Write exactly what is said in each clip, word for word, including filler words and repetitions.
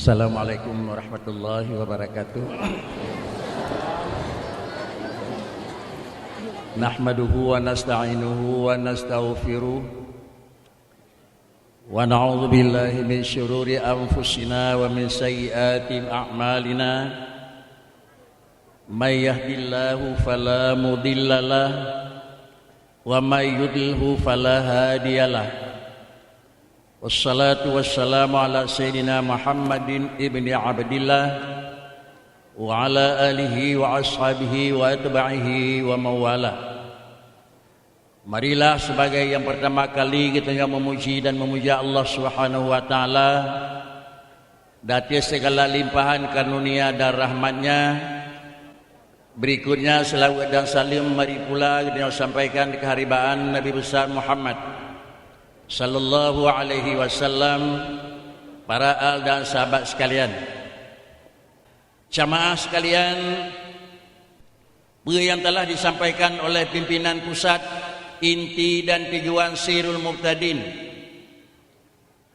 Assalamualaikum warahmatullahi wabarakatuh. Nahmaduhu wa nasta'inuhu wa nastaghfiruh. Wa na'udzu billahi min syururi anfusina wa min sayyiati a'malina. May yahdillahu fala mudhillalah, wa may yudlilhu fala hadiyalah. Wassalatu wassalamu ala sayyidina Muhammadin ibni Abdillah, wa ala alihi wa ashabihi wa atba'ihi wa mawalah. Marilah sebagai yang pertama kali kita yang memuji dan memuja Allah Subhanahu wa Ta'ala di atas segala limpahan karunia dan rahmatnya. Berikutnya, selawat dan salam mari pula kita sampaikan di keharibaan Nabi besar Muhammad sallallahu alaihi wasallam, para al dan sahabat sekalian. Jamaah sekalian, peue nyang telah disampaikan oleh pimpinan pusat, inti dan tujuan Sirul Mubtadin,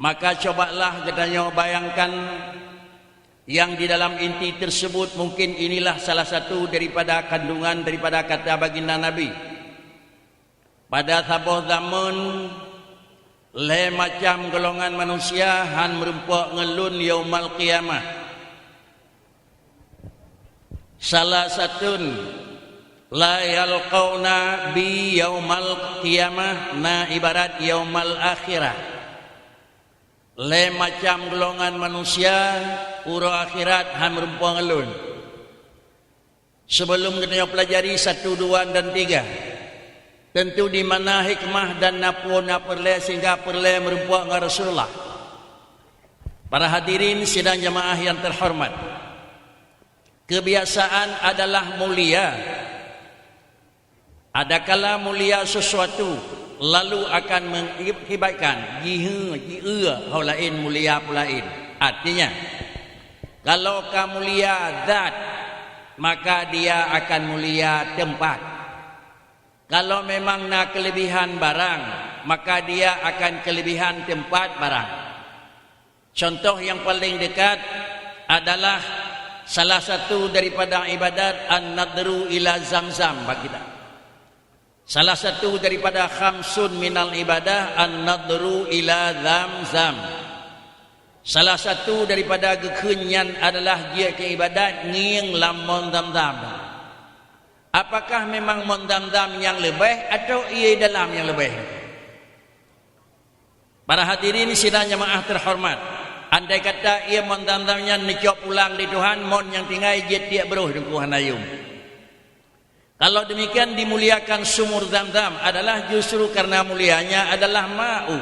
maka cobalah geutanyoe bayangkan nyang di dalam inti tersebut, mungkin inilah salah satu daripada kandungan daripada kata baginda Nabi. Pada saboh zaman, lhée macam golongan manusia han meurumpok ngon Lôn yaumal qiyamah. Salah satun, "La yalqauna bi yaumal qiyamah," na ibarat yaumal akhirah. Lhée macam golongan manusia uroe akhirat han meurumpok ngon Lôn. Sebelum geutanyoe pelajari satu, dua, dan tiga, tentu di mana hikmah dan na peue na peureulée sehingga peureulée meurumpok ngon Rasulullah. Para hadirin sidang jamaah yang terhormat, kebiasaan adalah mulia. Adakala mulia sesuatu, lalu akan mengkibatkan jihe, jieu ho laén mulia peue laén. Artinya, kalau ka mulia zat, maka dia akan mulia teumpat. Kalau memang na keulebihan barang, maka dia akan keulebihan teumpat barang. Contoh nyang paleng dekat adalah salah satu daripada ibadat an-nadhru ila Zamzam bak kita. Salah satu daripada khamsun minal ibadah an-nadhru ila Zamzam. Salah satu daripada geukheun nyan adalah jeuet keu ibadat ngieng lam mon Zamzam. Apakah memang mon Zamzam nyang leubeh atawa ié dalam nyang leubeh? Para hadirin sidang jamaah terhormat, andai kata ié mon Zamzam nyan neucok pulang lé Tuhan, mon nyang tinggai jeuet tiek broh teungku hana yum. Kalau demikian, dimuliakan sumur Zamzam adalah justru karena mulianya adalah ma'u.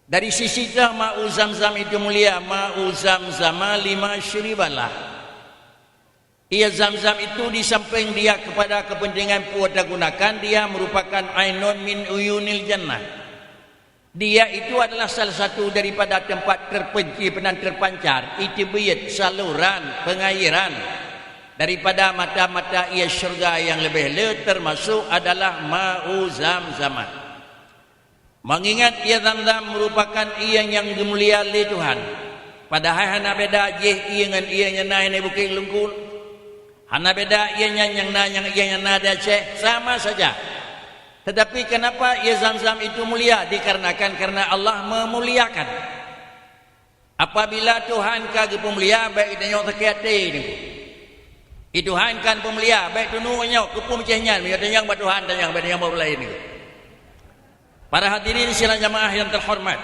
Dari sisi dah ma'u Zamzam itu mulia, ma'u Zamzama lima syuribalah. Ié Zamzam itu di samping dia kepada kepentingan peue tagunakan, dia merupakan ainun min uyunil jannah. Dia itu adalah salah satu daripada tempat terpenci dan terpancar, itibiyat saluran pengairan daripada mata-mata ié syurga yang lebih le, termasuk adalah ma'u Zamzamah. Mengingat ié Zamzam merupakan ié nyang geumulia lé Tuhan, padahai hana beda jih ié ngon ié nyang na di Bukét Lungkul. Hana beda ié nyan nyang na nyang ié nyang na di Aceh, sama saja. Tetapi kenapa ié Zamzam itu mulia? Dikarenakan karena Allah memuliakan. Apabila Tuhan ka geupeumulia, bék geutanyoe sakét até, Teungku. I Tuhan kan peumulia, bék tunu nyoe, keupeue meucéh nyan, meunyoe tanyong bak Tuhan, tanyong bék tanyong bak ureueng laén, Teungku. Para hadirin sidang jamaah yang terhormat,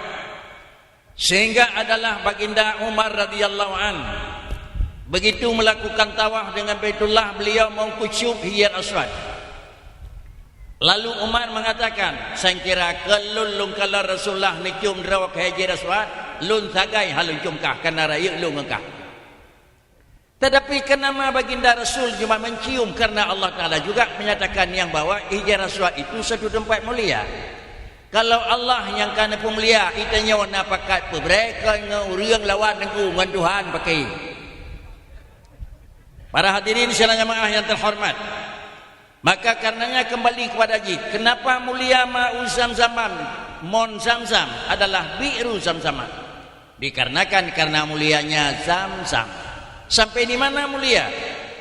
sehingga adalah Baginda Umar radhiyallahu an begitu melakukan tawaf dengan Baitullah, beliau mengkucup Hajar Aswad. Lalu Umar mengatakan, "Sangkira keu lôn, lôn kalon Rasulullah neucium droe keu Hajar Aswad, lôn sagai han lôn cium kah, kana rayeuk lôn ngon kah." Tetapi kenapa Baginda Rasul cuma mencium? Karena Allah Taala juga menyatakan yang bahwa Hajar Aswad itu satu tempat mulia. Kalau Allah nyang ka neupeumulia, geutanyoe na pakat peubrek keu ngon ureueng lawan Teungku ngon Tuhan paké. Para hadirin sidang jamaah yang terhormat, maka karenanya kembali kepada jih, kenapa mulia ma'u Zamzam, mon Zamzam adalah bi'ru Zamzam? Dikarenakan karena mulianya Zam-Zam. Sampai di mana mulia?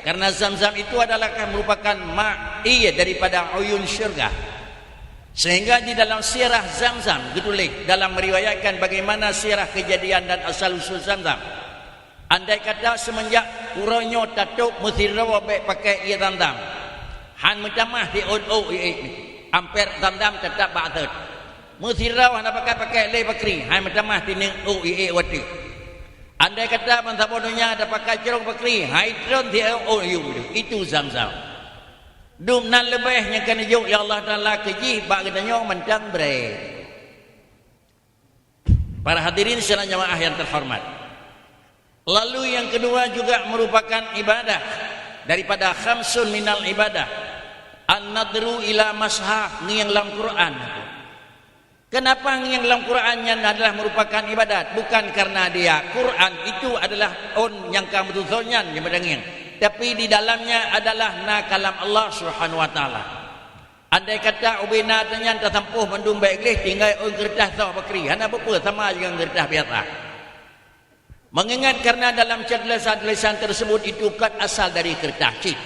Karena Zam-Zam itu adalah merupakan ma-, air daripada uyun syurga. Sehingga di dalam sirah Zam-Zam ditulis dalam meriwayatkan bagaimana sirah kejadian dan asal usul Zam-Zam. Andai kata semenjak uroe nyoe tatôb meusidroe bèk pakai ié Zam-Zam, han meutamah di ôn ôk iék, ampèr Zam-Zam teutap bak thôt. Meusidroe hana pakai-pakai lé bakri, han meutamah di ôn ôk iék watèe. Andai kata bansaboh donya tapakai crông bakri, han trôn di ôn ôk iék, itu Zam-Zam. Dum nan leubeh nyang ka neujok lé Allah Taala keu jih bak geutanyoe mantong brèe. Para hadirin sidang jamaah yang terhormat. Lalu yang kedua juga merupakan ibadah daripada khamsun minal ibadah. An-nadru ila mashaf, ngieng lam Quran. Kenapa ngieng lam Quran nyan adalah merupakan ibadat? Bukan karena dia Quran itu adalah ôn nyang ka meututoe nyan nyang beutangieng, tapi di dalamnya adalah na kalam Allah Subhanahu wa Taala. Andai kata ubena tanyan tasampôh mandum bèk gleh, tinggai ôn keureutah soe bakri, hana peue-peue, sama jih ngon keureutah biasa. Mengingat karena dalam tulisan-tulisan tersebut itu kan asal dari keureutah cit.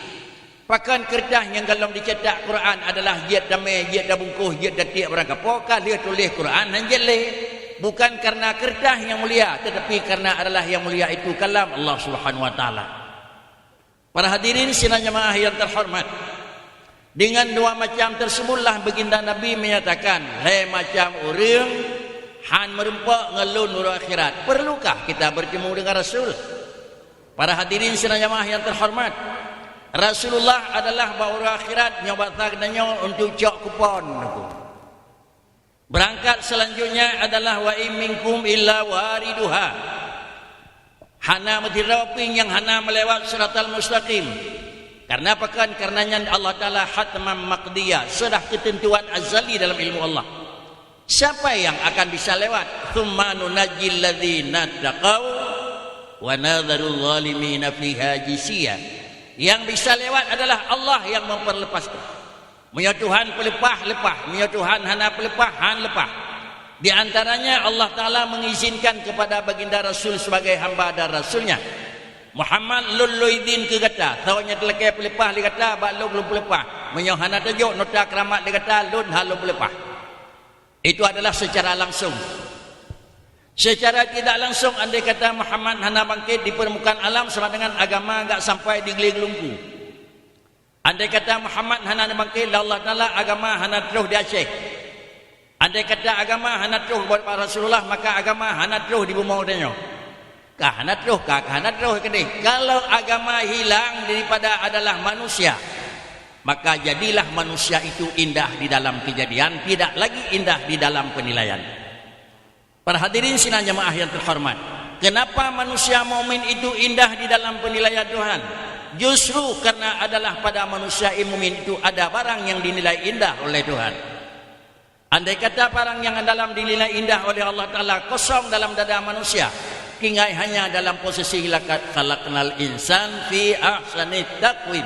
Pakon keureutah nyang golom dicetak Quran adalah jeuet tamè, jeuet tabungkôh, jeuet tatiek barang kapoe, ka lheueh tuléh Quran han jeuet lé. Bukan karena keureutah nyang mulia, tetapi karena adalah yang mulia itu kalam Allah Subhanahu wa Taala. Para hadirin sidang jamaah yang terhormat, dengan dua macam tersebutlah Baginda Nabi menyatakan, "Lhèe macam ureueng han meurumpok ngon lôn uroe akhirat." Perlukah kita bertemu dengan Rasul? Para hadirin sidang jamaah yang terhormat, Rasulullah adalah bak uroe akhirat nyoe basa geutanyoe untuk cok kupon. Berangkat selanjutnya adalah, "Wa in minkum illa wariduha." Hana meusidroe pih nyang hana meulewat siratal mustaqim. Karena pakon? Karena nyan Allah Taala hatman maqdiya, sudah ketentuan azali dalam ilmu Allah. Siapa yang akan bisa lewat? "Tsumma nunajjil ladzina taqau wa nadharul zalimina fiha jisiya." Yang bisa lewat adalah Allah yang memperlepaskan. Meunyoe Tuhan peuleupah, leupah. Meunyoe Tuhan hana peuleupah, han leupah. Di antaranya Allah Taala mengizinkan kepada Baginda Rasul sebagai hamba dan Rasul-Nya. "Muhammad, lôn lôn idin keu gata, soe nyang talakèe peuleupah lé gata, bak lôn lôn peuleupah. Meunyoe hana tajok nota keuramat lé gata, lôn han lôn peuleupah." Itu adalah secara langsung. Secara tidak langsung, andai kata Muhammad hana bangkit di permukaan alam, sama dengan agama gak sampai di glé geulungku. Andai kata Muhammad hana neubangkét lé Allah Taala, agama hana troh di Aceh. Andai kata agama hana troh bak Rasulullah, maka agama hana troh di bumoe tanyoe. Ka hana troh, ka, ka hana troh keudeh. Kalau agama hilang daripada adalah manusia, maka jadilah manusia itu indah di dalam kejadian, tidak lagi indah di dalam penilaian. Para hadirin sidang jamaah yang terhormat, kenapa manusia mukmin itu indah di dalam penilaian Tuhan? Justru karena adalah pada manusia mukmin itu ada barang yang dinilai indah oleh Tuhan. Andai kata barang yang dalam dinilai indah oleh Allah Taala kosong dalam dada manusia, tinggai hanya dalam posisi laqad khalaqnal insan fi ahsani taqwim.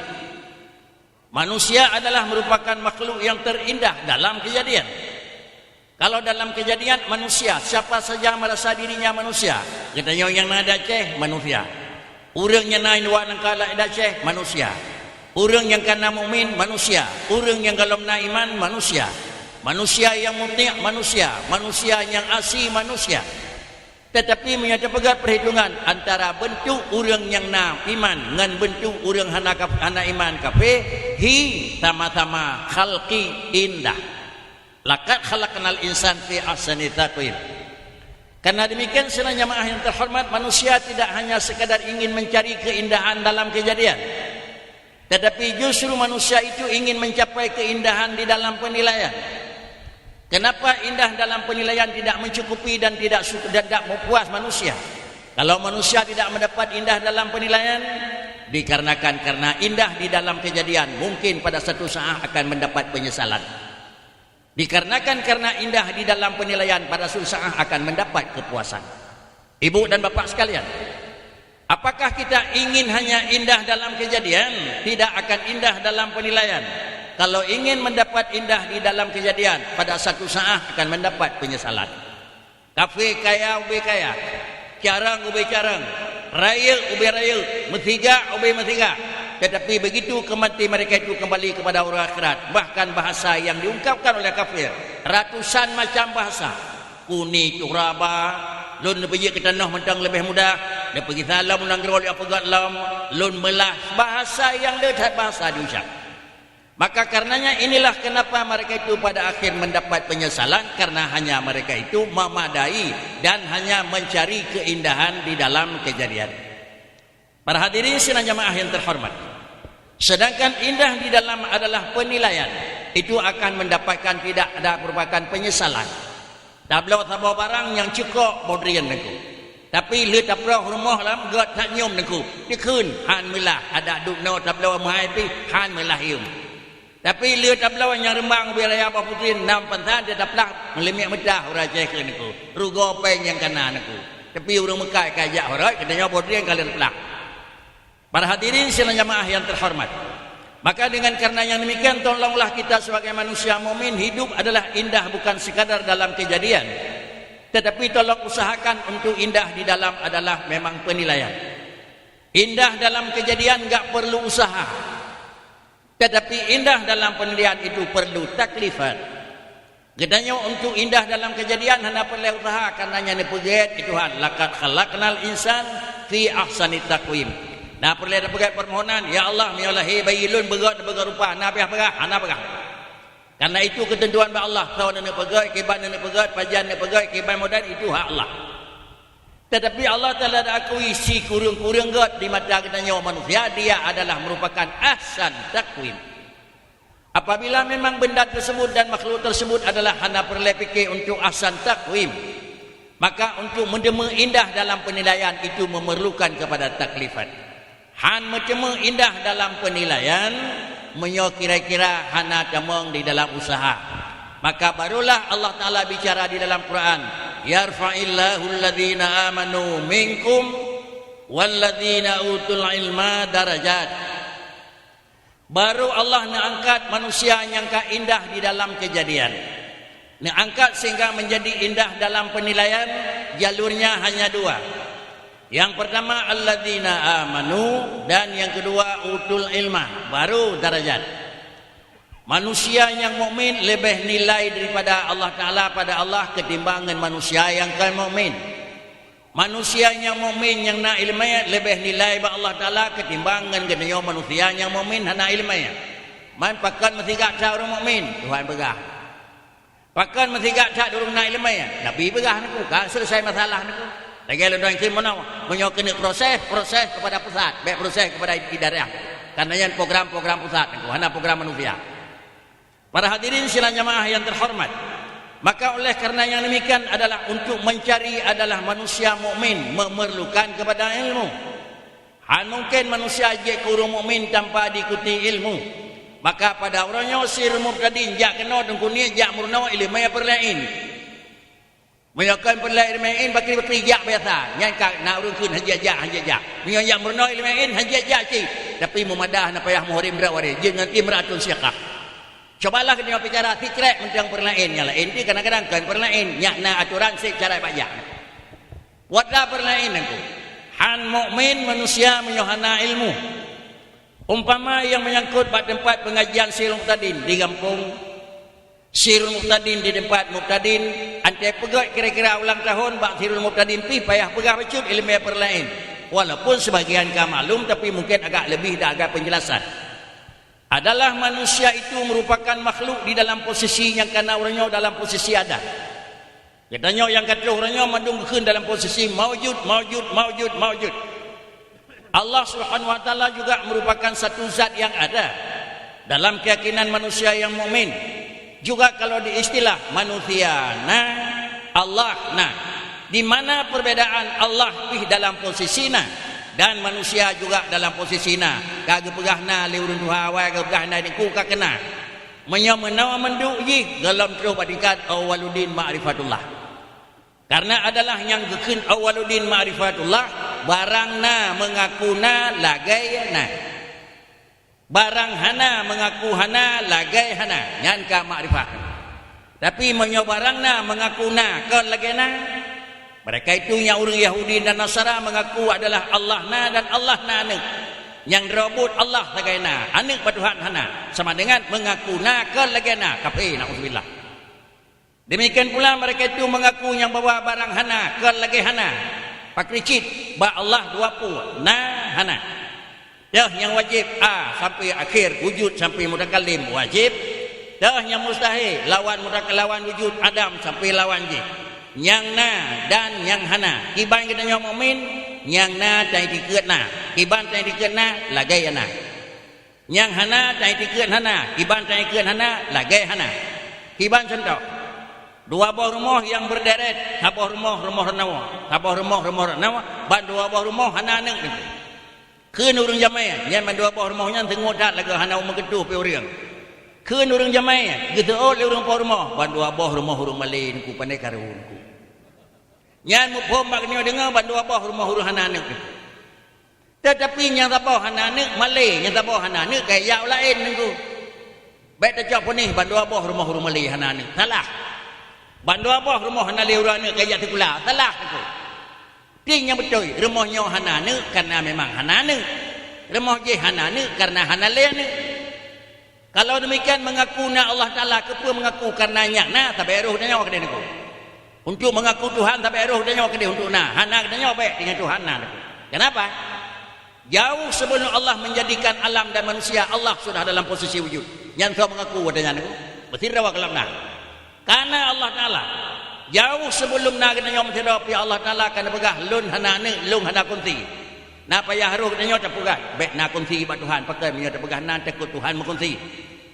Manusia adalah merupakan makhluk yang terindah dalam kejadian. Kalau dalam kejadian manusia, siapa saja merasa dirinya manusia, geutanyoe nyang na di Aceh, manusia. Ureuëng nyang na luwa nangka laén di Aceh, manusia. Ureuëng nyang ka na mukmin, manusia. Ureuëng nyang gohlom na iman, manusia. Manusia nyang muti', manusia. Manusia nyang asi, manusia. Tetapi meunyoe tapeugah peuhitungan antara beuntuk ureuëng nyang na iman ngon beuntuk ureuëng hana kaf-, hana iman kafé, hi sama-sama khalqi indah. Laqad khalaqnal insan fi ahsani taqwim. Karena demikian, sidang jamaah yang terhormat, manusia tidak hanya sekadar ingin mencari keindahan dalam kejadian, tetapi justru manusia itu ingin mencapai keindahan di dalam penilaian. Kenapa indah dalam penilaian tidak mencukupi dan tidak su-, dan tidak memuas manusia? Kalau manusia tidak mendapat indah dalam penilaian, dikarenakan karena indah di dalam kejadian, mungkin pada satu saat akan mendapat penyesalan. Dikarenakan karena indah di dalam penilaian, pada suatu saat akan mendapat kepuasan. Ibu dan bapak sekalian, apakah kita ingin hanya indah dalam kejadian, tidak akan indah dalam penilaian? Kalau ingin mendapat indah di dalam kejadian, pada satu saat akan mendapat penyesalan. Kafé kaya ubé kaya, Carông ubé carông, rayeuk ubé rayeuk, meusigak ubé meusigak. Tetapi begitu kemati mereka itu kembali kepada uroe akhirat, bahkan bahasa yang diungkapkan oleh kafir, ratusan macam bahasa. Kuni turaba, lôn neupeujeuet keu tanoh mantong leubeh mudah, neupeugisa lom nanggroe lé peugöt lom, lôn meulah bahasa nyang le that bahasa diucap. Maka karenanya inilah kenapa mereka itu pada akhir mendapat penyesalan, karena hanya mereka itu memadai dan hanya mencari keindahan di dalam kejadian. Para hadirin sidang jamaah yang terhormat, sedangkan indah di dalam adalah penilaian, itu akan mendapatkan tidak ada merupakan penyesalan. Tabloe saboh barang nyang cukôp boh drien Teungku. Tapi lheueh taproh rumoh lam göt that nyoe Teungku, dikheun han meulah, adak duek noe tabloe meuhai pih han meulah yuem. Tapi lheueh tabloe nyang reumbang ubé raya boh putri nam pansan teuh taplah meuleumiek meutah uroe Aceh kheun Teungku. Rugoe péng nyang kana Teungku. Tapi ureuëng meukai ka jak horot, geutanyoe boh drien ka lheueh taplah. Para hadirin sidang jamaah yang terhormat, maka dengan karena yang demikian, tolonglah kita sebagai manusia mukmin, hidup adalah indah bukan sekadar dalam kejadian, tetapi tolong usahakan untuk indah di dalam adalah memang penilaian. Indah dalam kejadian enggak perlu usaha, tetapi indah dalam penilaian itu perlu taklifat. Geutanyoe untuk indah dalam kejadian hana peureulée usaha, karenanya neupeugét keu Tuhan, "Laqad khalaqnal insan fi ahsani taqwim." Na peureulée tapeugét permohonan, "Ya Allah, meunyoe lahé bayi lôn beugét, beugét rupa, na payah peugah, hana peugah." Karena itu ketentuan bak Allah, soe neupeugét, kiban neupeugét, pajan neupeugét, kiban model, itu hak Allah. Tetapi Allah Taala dak akui sikureueng-kureueng gét di mata geutanyoe manusia, dia adalah merupakan ahsan taqwim. Apabila memang benda tersebut dan makhluk tersebut adalah hana peureulée pike untuk ahsan taqwim, maka untuk meuteumé indah dalam penilaian itu memerlukan kepada taklifat. Han meuteumé indah dalam penilaian, meunyoe kira-kira hana tamong di dalam usaha. Maka barulah Allah Taala bicara di dalam Quran, "Yarfa'illahu alladhina amanu minkum walladhina utul ilma darajat." Baru Allah neuangkat manusia nyang ka indah di dalam kejadian. Neuangkat sehingga menjadi indah dalam penilaian, jalurnya hanya dua. Yang pertama, alladzina amanu, dan yang kedua, utul ilma, baru darajat. Manusia nyang mukmin lebih nilai daripada Allah Taala pada Allah ketimbang ngon manusia nyang kon mukmin. Manusia nyang mukmin nyang na ileumé leubeh nilai bak Allah Taala ketimbang ngon geutanyoe manusia nyang mukmin hana ileumé. Man pakon meusigak that ureuëng mukmin? Tuhan peugah. Pakon meusigak that ureuëng na ileumé? Nabi peugah neuku, ka seuleusai masalah neuku. Lagée lôn tuan kheun meunoe, meunyoe keuneuk proses, proses kepada pusat, bék proses kepada idarah. Karena nyan program-program pusat neuku, hana program manusia. Para hadirin sidang jamaah yang terhormat, maka oleh karena yang demikian adalah untuk mencari adalah manusia mukmin memerlukan kepada ilmu. Han mungkin manusia jeuet keu ureuëng mukmin tanpa diikuti ilmu. Maka pada uroe nyoe sirul mubtadin jak keunoe teungku niet jak meurunoe ileumé peurlaén. Meunyoe kon peureulée ileumé bakri-bakri jak biasa, nyan ka na ureuëng kheun hana jak, hana jak. Meunyoe jak meurunoe ileumé hana jak cit, tapi meumadah na payah muhrim droe waréh, jeuet ngon imra'atun syiqah. Cubalah geutanyoe bicara sikrék mantong peureulée nyang laén, di kadang-kadang kon peureulée, nyak na atoran sép cara bak jak. Watda peureulée nangku, han mukmin manusia meunyoe hana ilmu. Umpama nyang menyangkut bak teumpat peungajian sirul mubtadin di gampông, sirul mubtadin di teumpat mubtadin, antai peugét kira-kira ulang tahun bak sirul mubtadin pih payah peugah bacut ileumé peurlaén. Walaupun sebagian ka maklum, tapi mungkin agak lebih dan agak penjelasan. Adalah manusia itu merupakan makhluk di dalam posisi nyang kana uroe nyoe dalam posisi ada. Geutanyoe nyang ka troh uroe nyoe mandum geukheun dalam posisi maujud, maujud, maujud, maujud. Allah Subhanahu wa Taala juga merupakan satu zat yang ada dalam keyakinan manusia yang mukmin. Juga kalau di istilah manusia na, Allah na. Di mana perbedaan Allah pih dalam posisi na dan manusia juga dalam posisi na? Ka geupeugah na lé ureuëng tuha awai, geupeugah na di ku ka keunan. Meunyoe meunoe meuduek jih, gohlom troh bak tingkat awwaluddin ma'rifatullah. Karena adalah nyang geukheun awwaluddin ma'rifatullah, barang na meungaku na lagée na. Barang hana meungaku hana lagée hana, nyan ka makrifat. Tapi meunyoe barang na meungaku na kon lagée na, Mereka itu nyang ureuëng Yahudi dan Nasara mengaku adalah Allah na dan Allah na aneuëk. Nyang droe buet Allah sagai na, aneuëk bak Tuhan hana, sama dengan mengaku na kon lagée na, kafé, naudzubillah. Demikian pula mereka itu mengaku nyang bahwa barang hana kon lagée hana, pakri cit, bak Allah dua peue, na hana. Teuh nyang wajéb, a, sampai akhé, wujud sampai mutakallim, wajéb. Teuh nyang mustahé, lawan mutaka-, lawan wujud, adam sampai lawan jih. Nyang na dan nyang hana. Kiban geutanyoe mukmin, nyang na tan jitikeue na. Kiban tan jitikeue na, lagée na. Nyang hana tan jitikeue hana. Kiban tan jitikeue hana, lagée hana. Kiban cuntoh, dua boh rumoh nyang beurderet, saboh rumoh, rumoh reunoe, saboh rumoh, rumoh reunoe, ban dua boh rumoh hana aneuëk. Kheun ureuëng jamé, nyan ban dua boh rumoh nyan teungoh that lagée hana meukeutôh pih ureuëng. Kheun ureuëng jamé, geuseuôt lé ureuëng po rumoh, ban dua boh rumoh ureuëng malée nyan ku, pandai karu nyan ku. Nyan muphom bak geutanyoe deungoe, ban dua boh rumoh ureuëng hana aneuëk. Teutapi nyang saboh hana aneuëk malée, nyang saboh hana aneuëk kajak u laén nyan ku. Bék tacok peunéh, ban dua boh rumoh ureuëng malée hana aneuëk. Salah. Ban dua boh rumoh hana lé ureuëng aneuëk kajak sikula. Salah nyan ku. Tieng nyang beutôi, rumoh nyoe hana aneuëk kareuna memang hana aneuëk. Rumoh jih hana aneuëk kareuna hana lé aneuëk. Kalau demikian, mengaku na Allah Taala, keupeue mengaku kareuna nyak na, sabé roh geutanyoe keudeh nyan ku. Untuk mengaku Tuhan, sabé roh geutanyoe keudeh untuk na. Hana geutanyoe bék, tinggai Tuhan na nyan ku. Kenapa? Jauh sebelum Allah menjadikan alam dan manusia, Allah sudah dalam posisi wujud. Nyan soe mengaku watée nyan nyan ku? Meusidroe gohlom na. Kareuna Allah Taala, jauh sebelum na geutanyoe meusidroe pih Allah Taala ka neupeugah, "Lôn hana aneuëk, Lôn hana kunsi." Na payah roh geutanyoe tapeugah, "Bék na kunsi bak Tuhan." Pakon meunyoe tapeugah na, takot Tuhan meukunsi.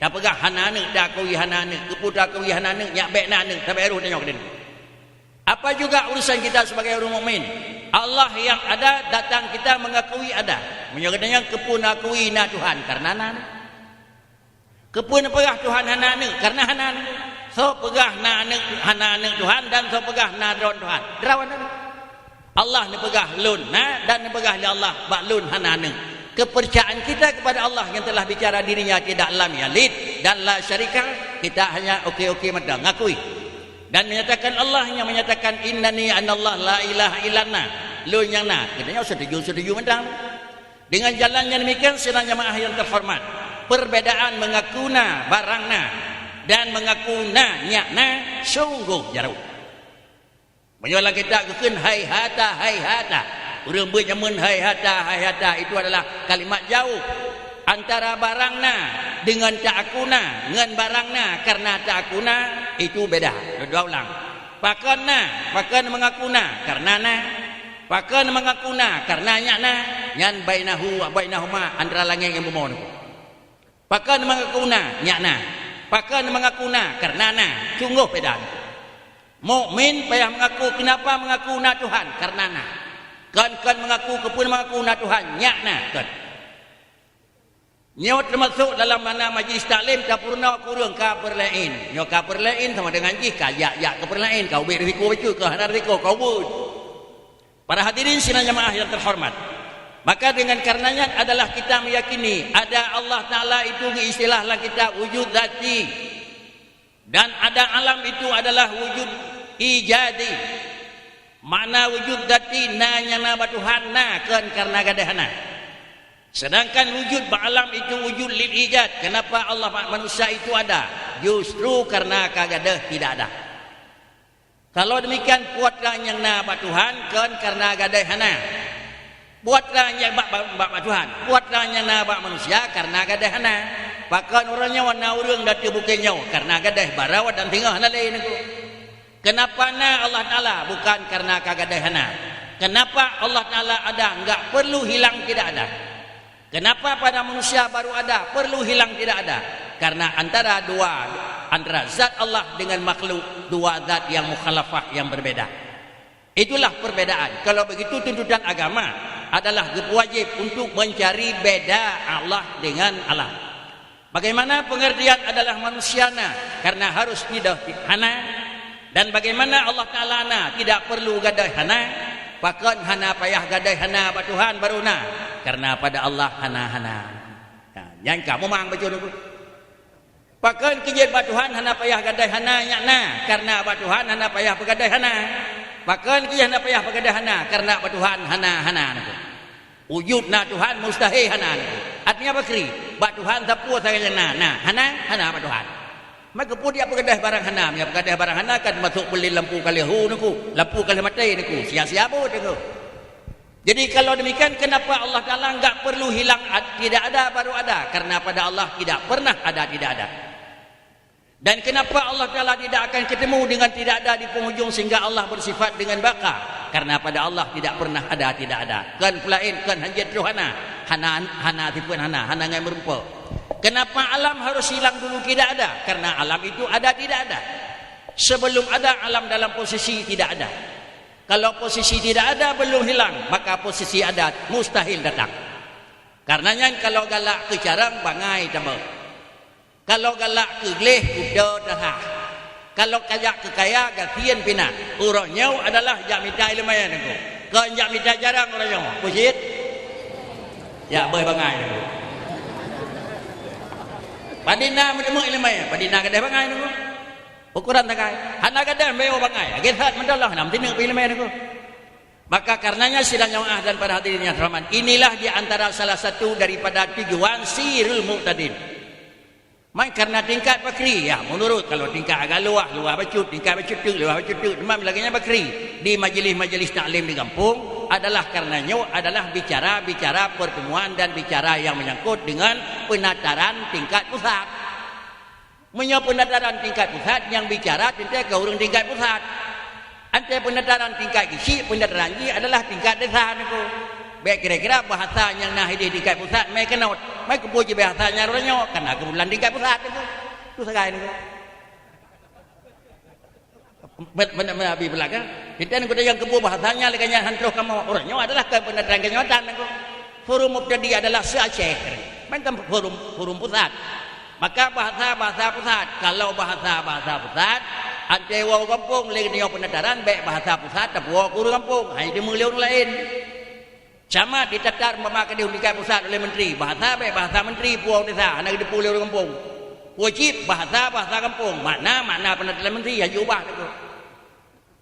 Tapeugah hana aneuëk, takui hana aneuëk, keupeue takui hana aneuëk, nyak bék na aneuëk, sabé roh geutanyoe keudeh. Apa juga urusan kita sebagai ureuëng mukmin? Allah yang ada, datang kita mengakui ada. Meunyoe geutanyoe keupeue neukui na Tuhan, kareuna na aneuëk. Keupeue neupeugah Tuhan hana aneuëk? Kareuna hana aneuëk. Soe peugah na aneuëk, hana aneuëk Tuhan, dan soe peugah na droe Tuhan? Droe aneuëk. Allah neupeugah, "Lôn na," dan neupeugah lé Allah, "Bak Lôn hana aneuëk." Kepercayaan kita kepada Allah yang telah bicara diri-Nya tidak lam yalid dan la syarika, kita hanya oke-oke mata, ngakui. Dan menyatakan Allah yang menyatakan, "Innani anallah la ilaha illa ana," Lôn nyang na. Geutanyoe setuju-setuju mantong. Dengan jalan yang demikian, sidang jamaah yang terhormat, perbedaan mengaku na barang na dan mengaku na nyak na sungguh jaroe. Meunyoe lam kitab geukheun, "Haihata, haihata." Ureuëng beuet jameun, "Haihata, haihata," itu adalah kalimat jauh. Antara barang na dengan taaku na, ngon barang na kareuna taaku na, itu beda. Dua ulang. Pakon na, pakon mengaku na, kareuna na. Pakon mengaku na, kareuna nyak na. Nyan bainahu wa bainahuma, antara langét ngon bumoe nyan. Pakon mengaku na, nyak na. Pakon mengaku na, kareuna na. Sungguh beda. Mukmin payah mengaku, kenapa mengaku na Tuhan? Kareuna na. Kon, kon mengaku, keupeue mengaku na Tuhan? Nyak na, kon. Nyoe teumasok dalam mana majlis taklim, tapeurunoe keu ureuëng kafé laén. Nyoe kafé laén sama dengan jih ka jak-jak kafé laén, ka ubit risiko bacut, ka hana risiko, ka ubit. Para hadirin sidang jamaah yang terhormat, maka dengan kareuna nyan adalah kita meyakini ada Allah Taala itu geuistilah lam kitab wujud zati, dan ada alam itu adalah wujud ijadi. Makna wujud zati na nyang na bak Tuhan na, kon kareuna gadôh hana. Sedangkan wujud bak alam itu wujud lil ijad. Kenapa Allah bak manusia itu ada? Justru kareuna ka gadôh tidak ada. Kalau demikian, peue treuk nyang na bak Tuhan kon kareuna gadôh hana. Peue treuk nyang bak, bak, bak, bak Tuhan, peue treuk nyang na bak manusia kareuna gadôh hana. Pakon uroe nyoe na ureuëng dateueng bukée nyoe kareuna gadôh, baroe dan singoh hana lé nyan ku. Kenapa na Allah Taala? Bukan kareuna ka gadôh hana. Kenapa Allah Taala ada? Enggak perlu hilang tidak ada. Kenapa pada manusia baru ada, perlu hilang tidak ada? Karena antara dua, antara zat Allah dengan makhluk, dua zat yang mukhalafah, yang berbeda. Itulah perbedaan. Kalau begitu, tuntutan agama adalah wajib untuk mencari beda Allah dengan alam. Bagaimana pengertian adalah manusia na, karena harus tidak hana, dan bagaimana Allah Taala na, tidak perlu gadôh hana, pakon hana payah gadôh hana bak Tuhan baru na, karena pada Allah hana-hana. Ha, nyan ka mumang bacut nyan ku. Pakon keu jeuet bak Tuhan hana payah gadôh hana nyak na, karena bak Tuhan hana payah peugadôh hana. Pakon keu hana payah peugadôh hana, kareuna bak Tuhan hana, hana nangku. Wujud na Tuhan mustahil hana nangku. Artinya pakri, bak Tuhan sapeue sagai nyang na, na, hana, hana bak Tuhan. Maka peue jak peugadôh barang hana, meunyo peugadôh barang hana kan masôk beulén lampu ka lheueh hu nangku, lampu ka lheueh maté nangku, sia-sia buet nangku. Jadi kalau demikian, kenapa Allah Taala enggak perlu hilang ad-, tidak ada baru ada? Karena pada Allah tidak pernah ada tidak ada. Dan kenapa Allah Taala tidak akan ketemu dengan tidak ada di penghujung sehingga Allah bersifat dengan baqa? Karena pada Allah tidak pernah ada tidak ada. Kon peulaén, kon hanjeuet troh hana, hana, hana sifeut hana, hana ngai meurumpok. Kenapa alam harus hilang dulu tidak ada? Karena alam itu ada tidak ada. Sebelum ada alam dalam posisi tidak ada. Kalau posisi tidak ada belum hilang, maka posisi ada mustahil datang. Karena nyan kalau galak keu carông bangai tabeuet. Kalau galak keu gleh kuto tasah. Kalau kajak keu kaya gasien pinah. Uroe nyoe adalah jak mita ileumèe nangku. Kon jak mita carông uroe nyoe. Pusit. Jak beuh bangai nangku. Padina meuteumé ileumèe, padina gadôh bangai nangku. Ukuran tagai. Hana gadôh meuwoe bangai. Lagèe that meudolah nam tineuk pih ileumèe nangku. Maka karenanya sidang jamaah dan para hadirin yang terhormat, inilah di antara salah satu daripada tujuan sirul muqtadin. Man karena tingkat pakri, ya, menurut kalau tingkat agak luah, luah bacut, tingkat bacut teuk, luah bacut teuk, teuma lagèe nyan pakri. Di majelis-majelis taklim di gampông adalah karena nyoe adalah bicara-bicara pertemuan dan bicara yang menyangkut dengan penataran tingkat pusat. Meunyoe peunataran tingkat pusat nyang bicara teuntèe keu ureueng tingkat pusat. Antée peunataran tingkat geuchik, peunataran jih adalah tingkat desa nangku. Bèk kira-kira bahasa nyang na idéh tingkat pusat mé keunot. Mé keupeue jih bahasa nyang uroe nyoe, kana keubetulan tingkat pusat nangku. Tu sagai nangku. Meunan, meunan, meunan Abi peulagah. Teuntèe geutanyoe keupeue bahasa nyan lagèe nyan han troh kamoe. Uroe nyoe adalah keubeunatan keunyotan nangku. Forum Mubtadi adalah se-Aceh. Mantong forum, forum pusat. Maka bahasa-bahasa pusat. Kalau bahasa-bahasa pusat, antée woe u gampông lé geutanyoe peunataran, bèk bahasa pusat tapuwoe keu ureueng gampông. Hai deungoe lé ureueng laén. Camat di Tatar umpama keudéh tingkat pusat oleh menteri, bahasa bèk bahasa menteri puwoe desa, hana geuteupeue lé ureueng gampông. Wajéb bahasa, bahasa gampông, makna, makna peunataran menteri, hana jiubah teuk.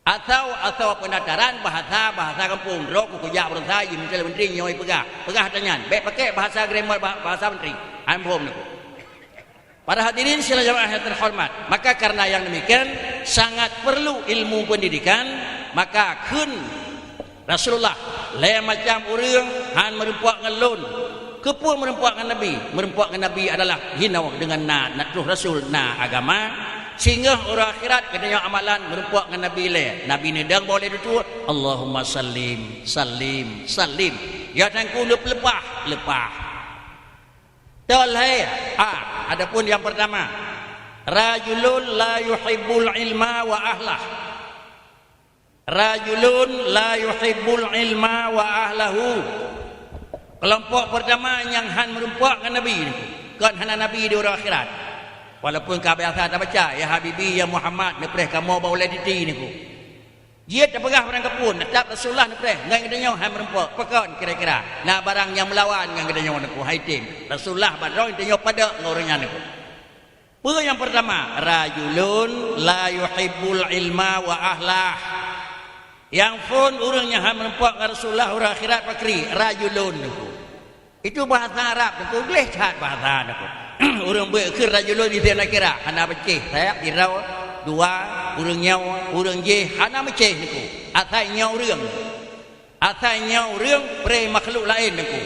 Asoe, asoe peunataran bahasa, bahasa gampông, droe kujak beurusaha jimeunteue lé menteri nyoe peugah. Peugah tanyan, bèk paké bahasa grammar bah-, bahasa menteri. Hana phom teuk. Para hadirin sidang jamaah yang terhormat, maka karena yang demikian sangat perlu ilmu pendidikan, maka kheun Rasulullah, "Lhèe macam ureueng han meurumpok ngon lôn." Keupeue meurumpok ngon Nabi? Meurumpok ngon Nabi adalah jinoe deungon na, na troh Rasul, na agama, singoh uroe akhirat geutanyoe amalan meurumpok ngon Nabi lé. Nabi neudong boh lé tutoe, "Allahumma sallim, sallim, sallim." Ya Tuhanku, leupah, leupah. Teuh lhèe, a, adapun yang pertama, rajulun la yuhibbul ilma wa ahlah. Rajulun la yuhibbul ilma wa ahlahu. Kelompok pertama nyang han meurumpok ngon Nabi, kon hana Nabi di uroe akhirat. Walaupun ka biasa tabaca, "Ya Habibi, ya Muhammad," neupreh kamoe bak ulèe titi nangku. Jeuet tapeugah barang kapeue, teutap Rasulullah neupreh, ngon geutanyoe han meurumpok. Pakon kira-kira? Na barang nyang meulawan ngon geutanyoe nangku, hai tem. Rasulullah bak droe, geutanyoe padub ngon ureueng nyan nangku. Peue nyang pertama? Rajulun la yuhibbul ilma wa ahlah. Nyang phon ureueng nyang han meurumpok ngon Rasulullah uroe akhirat pakri, rajulun nangku. Itu bahasa Arab, teungku, gleh that bahasa nangku. Ureueng beuet kheun rajulun isim nakirah, hana meucéh, sayap, sidroe, dua, ureueng nyoe, ureueng jéh, hana meucéh nangku. Asai nyoe ureueng. Asai nyoe ureueng, preh makhluk laén nangku.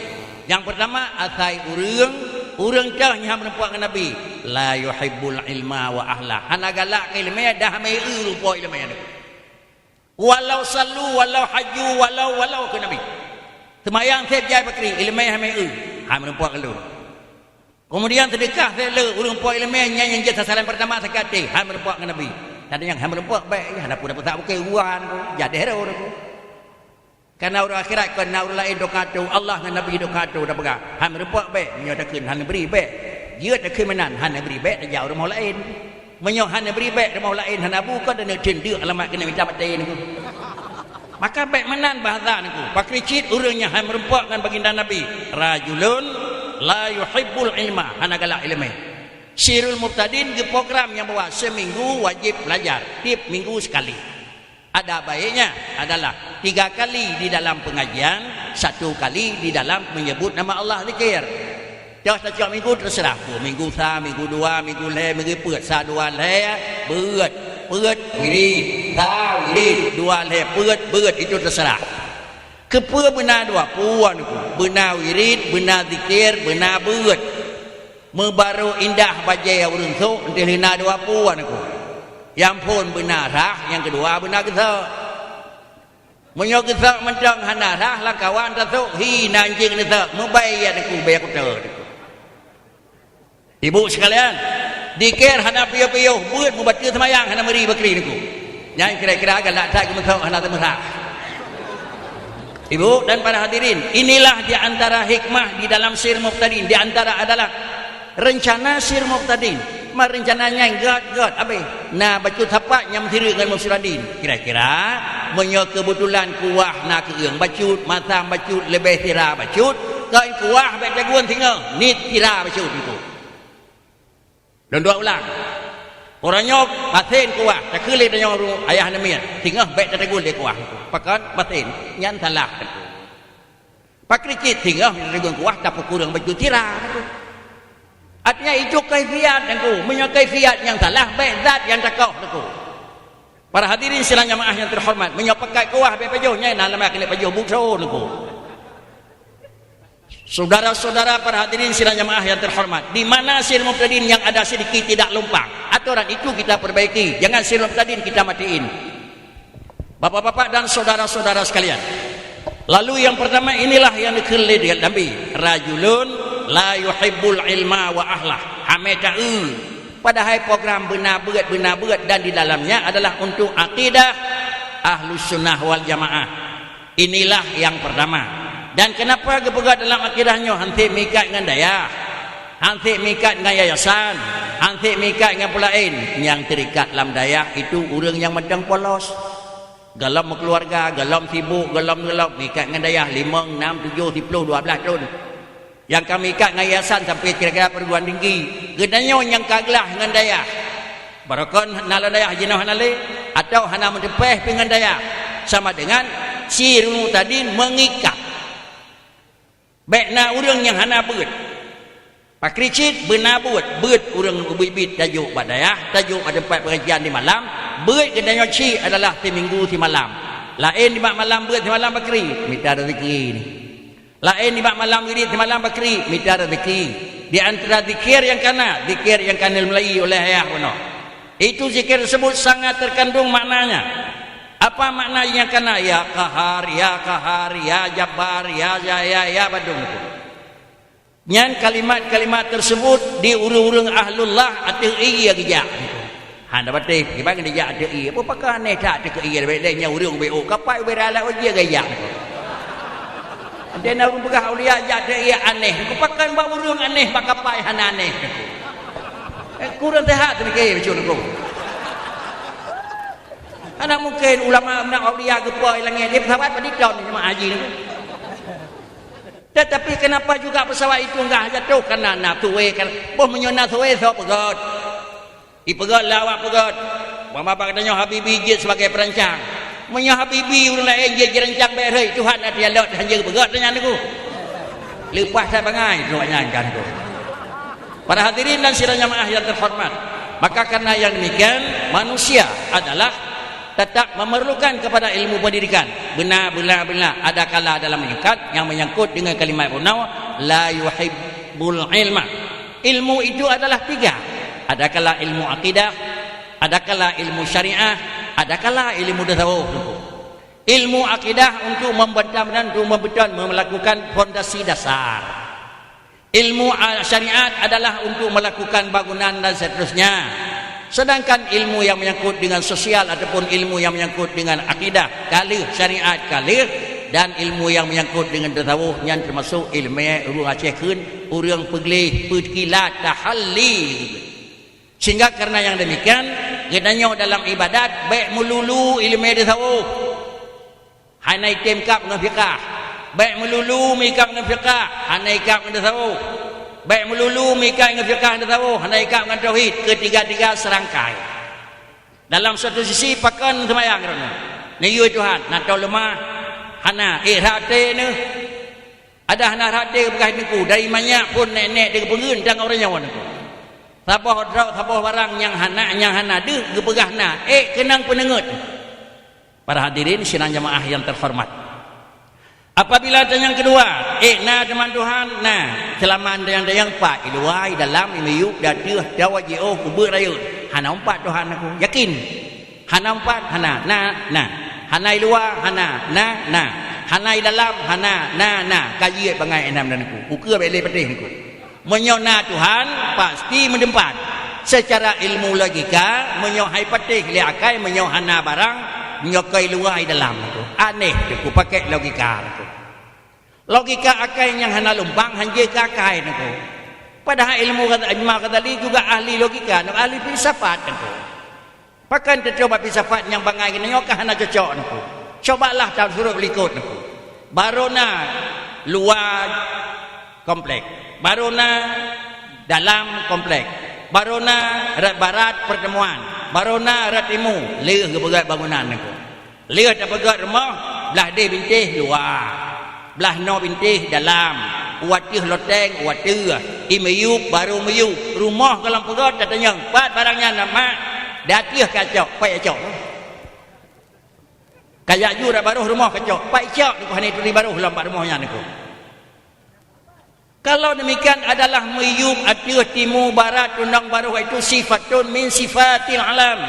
Nyang pertama, asai ureueng, ureueng teuh nyang han meurumpok ngon Nabi. La yuhibbul ilma wa ahlah. Hana galak keu ileumèe, dah meu'eu rumpok ileumèe nangku. Walau sallu, walau haju, walau, walau keu Nabi. Seumayang sép jai pakri, ileumèe han meu'eu, han meurumpok ngon lôn. Keumudian seudeukah sép le, ureueng po ileumèe nyan nyang jeuet sasaran peurtama sakét até, han meurumpok ngon Nabi. Tanyong han meurumpok bèk, hana peue-peue bukai uwan, jadeh roh. Kana ureueng akhirat kon na ureueng laén dokato, Allah ngon Nabi dokato tapeugah, han meurumpok bèk, nyoe takheun han neubri bèk. Jeuet takheun meunan, han neubri bèk, tajak u rumoh laén. Meunyoe han neubri bèk rumoh laén hana bu, kon taneuk theun deuk alamat keuneuk mita maté nangku. Maka bèk meunan bahasa nangku. Pakri cit ureueng nyang han meurumpok ngon baginda Nabi, rajulun la yuhibbul ilma, hana galak ileumèe. Sirul Mubtadin geuprogram nyang bahwa seuminggu wajéb belajar, tiep minggu sekali. Ada baiknya adalah tiga kali di dalam pengajian, satu kali di dalam menyebut nama Allah, zikir. Cok tacok minggu terserah. Dua minggu sa, minggu dua, minggu lhèe, minggu peuet, sa dua lhèe, beuet. Peuet, wirid, sa, wirid, dua lhèe, peuet, beuet, itu terserah. Keupeue beuna dua pue nyoe? Beuna wirid, beuna zikir, beuna beuet. Meubarô indah bajèe ureueng sôk, 'oh lheueh na dua pue nyoe. Nyang phôn beuna rhah, nyang keudua beuna geusôk. Meunyoe geusôk mantong hana rhah, lam kawan tasôk, hi na anjing neusôk, meubai ya teungku, bèe kuto teungku. Ibu sekalian, zikir hana piôh-piôh, beuet meubateue seumayang hana meuri bakri teungku. Nyan kira-kira galak that geumeusôk hana teumeurhah. Ibu dan para hadirin, inilah di antara hikmah di dalam Sir Muqtadin, di antara adalah rencana Sir Muqtadin. Ma rencana nyan gèt-gèt abéh. Na bacut sapat nyang meusireuk ngon Muqtadin. Kira-kira, meunyoe keubeutulan kuah na keueung bacut, masam bacut, leubeh sira bacut, kon kuah bèk tagun singoh, niet sira bacut teungku. Lôn dua ulang. Uroe nyoe masen kuah, takheun lé tanyoe ru-, ayah namiet, singoh bèk tatagul lé kuah. Pakon masen, nyan salah teungku. Pakri cit singoh tatagul kuah, tapeukureueng bacut sira teungku. Artinya itu kaifiat teungku. Meunyoe kaifiat nyang salah, bèk zat nyang takoh teungku. Para hadirin sidang jamaah yang terhormat, meunyoe pakat kuah bèk pajoh, nyan na lam keuneuk pajoh buet teungku. Saudara-saudara para hadirin sidang jamaah yang terhormat, di mana Sir Muqtadin yang ada sedikit tidak lumpang, aturan itu kita perbaiki, jangan Sir Muqtadin kita matiin. Bapak-bapak dan saudara-saudara sekalian, lalu yang pertama inilah yang dikheun lé Nabi, "Rajulun la yuhibbul ilma wa ahlah." Hamé taeu. Padahai program beuna beuet, beuna beuet dan di dalamnya adalah untuk akidah Ahlus Sunnah wal Jamaah. Inilah yang pertama. Dan kenapa geupeugah dalam akidah nyoe han sép meuikat ngon dayah, han sép meuikat ngon yayasan, han sép meuikat ngon peulaén? Nyang terikat lam dayah itu ureuëng nyang mantong polos. Gohlom meukeuluwarga, gohlom sibuk, gohlom-gohlom meuikat ngon dayah, limong, nam, tujoh, siploh, dua blaih thon. Nyang ka meuikat ngon yayasan sampai kira-kira perguruan tinggi. Geutanyoe nyang ka glah ngon dayah. Barokon na lam dayah jinoe hana lé, atawa hana meuteupéh pih ngon dayah. Sama dengan Sir Muqtadin meuikat. Bèk na ureuëng nyang hana beuet. Pakri cit beuna beuet, beuet ureuëng ubit-ubit tajok bak dayah, tajok bak teumpat pengajian di malam, beuet geutanyoe cit adalah siminggu simalam. Laén nibak malam beuet simalam pakri, mita rezeki ni. Laén nibak malam wirid simalam pakri, mita rezeki. Di antara zikir nyang kana, zikir nyang kana mulai oleh ayah bunoe. Itu zikir tersebut sangat terkandung maknanya. Apa makna nyang kana? Ya Qahar, Ya Qahar, Ya Jabbar, Ya, Ya, Ya, Ya Badung itu. Nyan kalimat-kalimat tersebut di ureuëng-ureuëng ahlullah ateueh ié geujak. Hana batéh, kiban geujak ateueh ié. Apa pakon aneh that ateueh ié, bèk lé nyan ureuëng ubé ôk kapai ubé rala ujie geujak. Ada na ureuëng peugah aulia jak ateueh ié aneh. Apa pakon bak ureuëng aneh bak kapai hana aneh. Eh, kurang sehat tu mikir macam tu. Hana mungkin ulama nak aulia geupo langit dia pesawat pada ton jemaah haji ni. Tetapi kenapa juga pesawat itu enggak jatuh? Karena na suwe kan. Boh meunyoe na suwe, sok peugöt. Ipeugöt lé awak peugöt. Mama bak tanyoe Habibi jeuet sebagai perancang. Meunyoe Habibi ureuëng laén jeuet jirancang bèk rhoi, Tuhan ati alot hana peugöt nyan teungku. Leupah that bangai tu nyan kan tu. Para hadirin dan sidang jamaah yang terhormat, maka karena yang demikian, manusia adalah tetap memerlukan kepada ilmu pendidikan. Beuna, beuna, beuna. Ada kala dalam menyangkut, yang menyangkut dengan kalimat bunoe, la yuhibbul ilma. Ilmu itu adalah tiga. Ada kala ilmu akidah, ada kala ilmu syariah, ada kala ilmu tasawuf. Ilmu akidah untuk membentam dan untuk membentam, melakukan fondasi dasar. Ilmu, ah, syariat adalah untuk melakukan bangunan dan seterusnya. Sedangkan ilmu yang menyangkut dengan sosial ataupun ilmu yang menyangkut dengan akidah, ka lheueh syariat ka lheueh, dan ilmu yang menyangkut dengan tasawuf nyan termasuk ilmu ureuëng Aceh kheun, ureuëng peugleh, peukilat, tahalli. Sehingga karena yang demikian, geutanyoe dalam ibadat bèk meululu ilmu tasawuf. Hana item kap ngon fiqah. Bèk meululu meuikat ngon fiqah, hana ikap ngon tasawuf. Bèk meululu meuikat ngon fiqah ngon tasawuf, hana ikap ngon tauhid. Ketiga-tiga serangkai. Dalam satu sisi pakon seumayang droeneuh. Neuyue Tuhan, na toe leumah? Hana. Éh, rhah até neuh? Adak hana rhah até geupeugah Teungku, dari manyak phon nèk-nèk di geupeungeun tanggong uroe nyoe Teungku. Saboh droe, saboh barang nyang hana, nyang hana deuh geupeugah na, ék keunong peuneungeut. Para hadirin sidang jamaah yang terhormat. Apabila tanyong keudua, ék na teuma Tuhan? Na. Seulaman tanyong-tanyong pat, i luwa, i dalam, i miyueb, di ateueh, di ateueh, jiôh, ubeuet rayeuk. Hana umpat Tuhan Teungku. Yakin? Hana umpat? Hana. Na, na. Hana i luwa? Hana. Na, na. Hana i dalam? Hana. Na, na. Ka jeuet bangai enam dan Teungku. Ukeue bèk lé patéh Teungku. Meunyoe na Tuhan, pasti meuteumpat. Seucara ilmu logika, meunyoe hai patéh lé akai, meunyoe hana barang, nyoe keu i luwa i dalam Teungku. Aneh Teungku, pakèk logika Teungku. Logika akai nyang hana lumpang hanjeuet keu akai Teungku. Padahai ilmu Ghaz-, Imam Ghazali juga ahli logika, ahli filsafat Teungku. Pakon teucok bak filsafat nyang bangai geutanyoe ka hana cocok Teungku. Cobalah tasurot likot Teungku. Barô na luwa komplek. Barô na dalam komplek. Barô na rot barat pertemuan. Barô na rot timu. Lheueh geupeugöt bangunan Teungku. Lheueh tapeugöt rumoh, blah deh bintéh luwa, blah noe bintéh dalam, u ateueh loteng, u ateueh, i miyueb, barô miyueb. Rumoh goh lom peugöt tatanyong, pat barang nyan na mak? Di ateueh ka cok, pat cok. Ka jak ju rot barôh rumoh ka cok, pat cok Teungku, hana turi barôh lom bak rumoh nyan Teungku. Kalau demikian adalah miyueb, ateueh, timu, barat, tundong, barôh, itu sifatun min sifatil alam.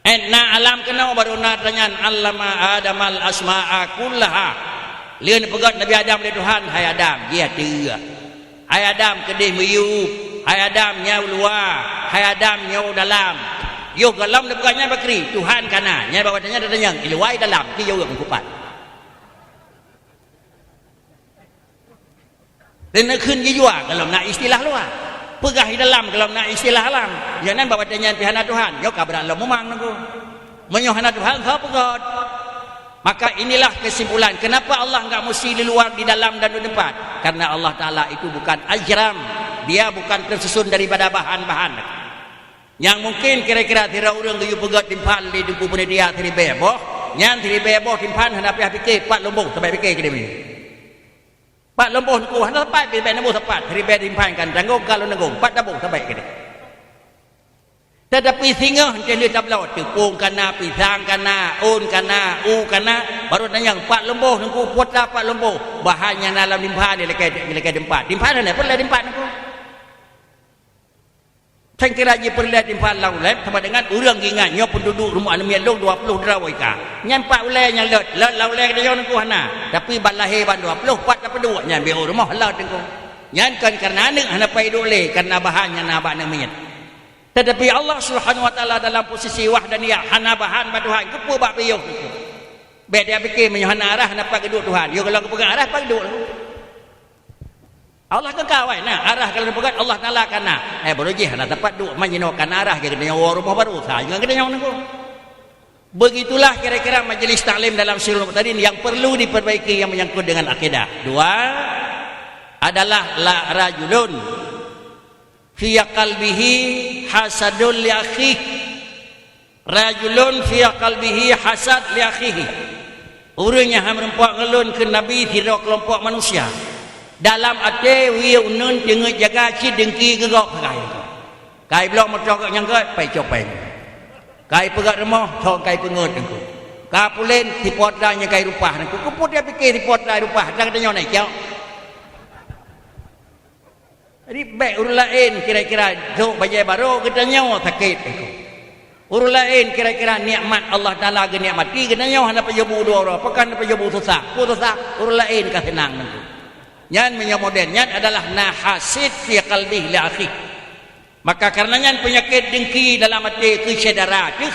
Eh, na alam keunoe barô na tanyan, allama Adamal asma'a kullaha. Lheueh neupeugöt Nabi Adam lé Tuhan, "Hai Adam, jih ateueh. Hai Adam, keudeh miyueb. Hai Adam, nyoe luwa. Hai Adam, nyoe dalam." Yoh goh lom neupeugöt nyan bak keudeh, Tuhan ka na. Nyan bak watèe nyan tatanyong, i luwa, i dalam, jih jaweueb meukupat. Dan neukheun jijua goh lom na istilah luwa. Peugah i dalam goh lom na istilah alam. Nyoe nan bak watèe nyan pih hana Tuhan. Nyoe ka brat lom mumang Teungku. Meunyoe hana Tuhan, soe peugöt? Maka inilah kesimpulan, kenapa Allah enggak musti di luwa, di dalam, dan di teumpat. Karena Allah Taala itu bukan ajram. Dia bukan tersusun daripada bahan-bahan. Nyang mungkin kira-kira sidroe ureueng geuyue peugöt timphan lé Teungku Panitia siribèe boh, nyan siribèe boh timphan hana payah pike, pat lom boh, sabai pike keudeh. Pat lom boh Teungku, hana sapat, bèk na boh sapat, ribèe timphan ka tanggong, ka lôn tanggong, pat na boh sabai keudeh. Tetapi singoh enteuk lheueh tabloe, teupông ka na, pisang ka na, ôn ka na, u ka na, barô tanyong, pat lom boh Teungku, peue atra pat lom boh? Bahan nyang na lam timphan lakèe, lakèe teumpat. Timphan hana peureulèe teumpat Teungku. Sangkira jipeureulèe timphan lam ulèe, sama dengan ureueng geuingat nyoe peunduduek rumoh aneuk miet lôn dua ploh droe ka. Nyan pat ulèe nyang lôt, lôt lam ulèe geutanyoe Teungku hana. Tapi ban lahé ban dua ploh pat tapeuduek nyan bak rumoh lôt Teungku. Nyan kon kareuna aneuk hana pai duek lé, kareuna bahan nyang na bak aneuk miet. Tetapi Allah Subhanahu wa Taala dalam posisi wahdaniyah, hana bahan bak Tuhan, keupeue bak piôh Teungku? Bèk tapike meunyoe hana arah, hana pat geuduek Tuhan. Yoh goh lom geupeugah arah, pat geuduek. Allah keu ka awai na, arah ka lheueh peugöt Allah Taala ka na. Eh, barô jih hana teumpat duek, man jinoe ka na arah, geutanyoe woe rumoh barô, sa ngon geutanyoe Teungku. Begitulah kira-kira majelis taklim dalam Sirul Mu'tadin yang perlu diperbaiki yang menyangkut dengan akidah. Dua adalah la rajulun fi qalbihi hasadun li akhih. Rajulun fi qalbihi hasad li akhihi. Ureueng nyang hana meureumpok ngon lôn kheun Nabi sidroe keulompok manusia. Dalam até wie uneun teungeut jaga cit deungki keu gob sagai. Kai bloe meutoh geuh nyang gèt, pai cok pai. Kai peugöt rumoh, thon kai peungeuet Teungku. Ka pulen, sipoh atra nyang kai rumpah Teungku. Keupeue tapike sipoh atra rumpah, atra geutanyoe na cok. Jadi, bèk ureueng laén kira-kira jok bajèe barô, geutanyoe sakét Teungku. Ureueng laén kira-kira nikmat Allah Taala geunikmati, geutanyoe hana pajoh bu dua uroe, pakon hana pajoh bu susah. Peue susah? Ureueng laén ka seunang Teungku. Nyan meunyoe model nyan adalah na hasid fi qalbih li akhih. Maka kareuna nyan peunyakét deungki dalam até keu syedara teuh,